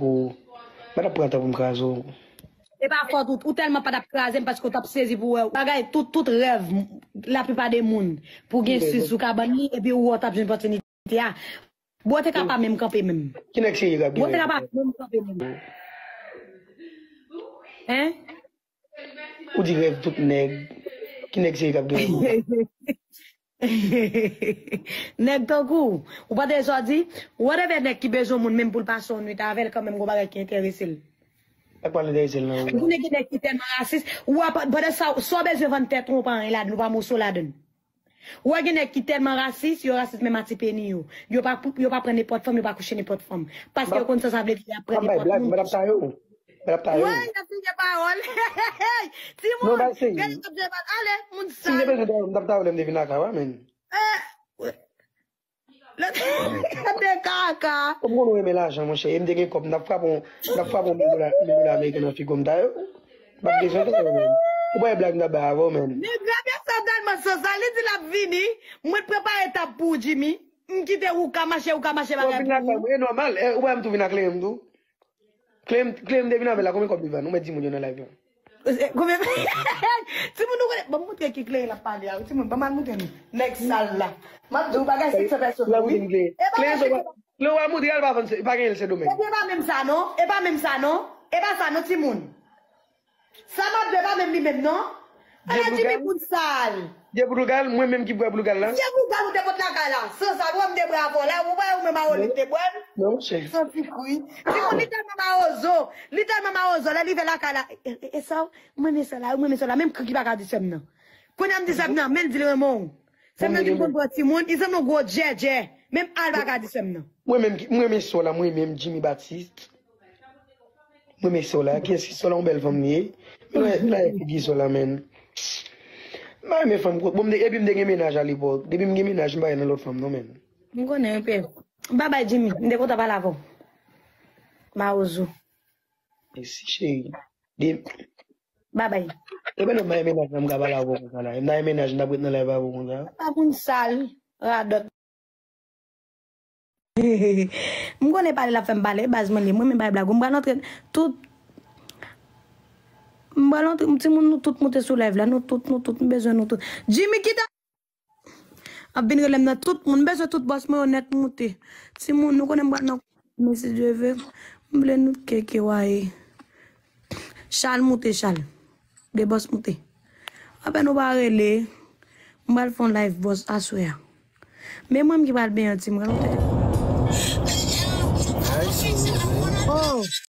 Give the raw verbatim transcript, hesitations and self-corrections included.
ou. M pa t ap pran tan pou m kraze w. E pa fòt ou, ou tèlman pa t ap kraze m paske w t ap sezi pou wè bagay, tout, tout rèv laplipa de moun pou gen sis sou kabann li, epi ou wè w t ap jwenn opòtinite a. Bro te ka pa menm kanpe menm. Ki nèg serye k ap gen Bro te ka pa rèv? Menm kanpe menm. Hein? Ou di rèv tout nèg. Ki nèg serye k ap gen rèv? Nèg tankou ou pa te sa di, whatever nèg ki bezwen moun menm pou l pase yon nwit avè l, kanmenm gon bagay ki enterese l. Ak pa l enterese l nan ou. Ou konnen gen nèg ki tèlman rasis, ou ap, pandan sa, sa w bezwen vann tèt ou, ou pa anyen ladan, ou pa moso ladan. Ou wè gen nèg ki tèlman rasis, yo rasis menm a ti peni yo. Yo pa, pou- yo pa pran nenpòt fanm, yo pa kouche nenpòt fanm. Paske yo konn sa sa vle di, y ap pran M ap bay nenpòt blag, m moun. pa t ap ta yo. M pa t ap ta yo. Wey, y ap fini pawòl. Non, Timoun, bay seri. Gade kòb Jebal, ale, moun Si m te sal. bezwen ta yo, m t ap ta yo lè m te vin lakay ou a, menn. Eh, Gade kaka. Kòm konnen w renmen lajan, monchè, e m te gen kòb, m t ap frape yon, m t ap frape yon mil dola, mil dola ameriken nan figo m ta yo. M pa t bezwen ta yo, menn. Ou bay blag, m t ap bay avè w, menn. Nèg la byen sa tèlman sans la, li di l ap vini, mwen prepare tab pou ou, Jimmy. M kite ou ka mache, ou ka mache Ou bagay vin pou lakay ou. Mwen, e nòmal, e, ou bay m tou vin ak Clem tou. Clem, Clem te vin avè l la, konbyen kòb li ban nou? Ou mèt di moun yo nan live la. Eh, konbyen Timoun, nou konnen, ban m montre ki Clem l ap pale a. Timoun, ban m al montre nou. Nèg sal la. M ap di w bagay seksyon pèsonèl, wi. E pa Clem, nèg Clem, w a moutre al pa vann, se- pa gen l se domèn. Ebyen, e pa menm sa, non. E pa menm sa, non. E pa sa, non, timoun. Sa m ap di, e pa menm li menm, non. Ala Jimmy moun sal. Vye boudougal, mwen menm ki bwè boudougal la. Vye boudougal ou te pot lakay la. San sa, ou wè m te bwè avè w la, ou wè ou menm a ou li te bwè l. Non, monchè. Santi kri. Timoun, li tèlman mawozo. Li tèlman mawozo. Lè li vè lakay la. E, e, e sa, mwen men sa la, mwen men sa la. Menm kri ki pa ka di sè m nan. Kounye a m di sè m nan, men l di l renmen w. Sè m nan di m konn pran timoun, li sanble yon gwo djèdjè. Menm al pa ka di sè m nan. Mwen menm, ki- mwen men sa la, mwen menm Jimmy Baptiste. Mwen men Sola, kiyès ki Sola, yon bèl fanm li ye. Mwen la figi Sola, menn. M pa renmen fanm kot. Bon, m te- epi m te gen mennaj alepòk. Depi m gen mennaj, m pa gen nan lòt fanm, non, menn. M konnen, pè. Babay, Jimmy. M te kontan pale avè w. Mawozo. Mèsi, cheri. De- Babay. E pandan m pa gen mennaj, m ka pale avè w konsa la. E m ta gen mennaj, m t ap ret nan live avè w konsa. Pa moun sal, radòt. M konnen pale l ap fè m pale, baz mwen li. Mwen menm bay blag. M pral antre tout. M pral antre, timoun nou tout moute sou live la. Nou tout, nou tout, m bezwen nou tout. Jimmy, kite ap vin rele m nan tout moun. M bezwen tout bòs mwen yo nèt moute. Timoun, nou konnen m pral nan men si Dye vle. M vle nou keke waye. Chal moute, Chal. De bòs moute. Apèn ou pa rele. M pral fè yon live bòs aswè a. Men mwen m ki pral benyen ti mwen. Oh.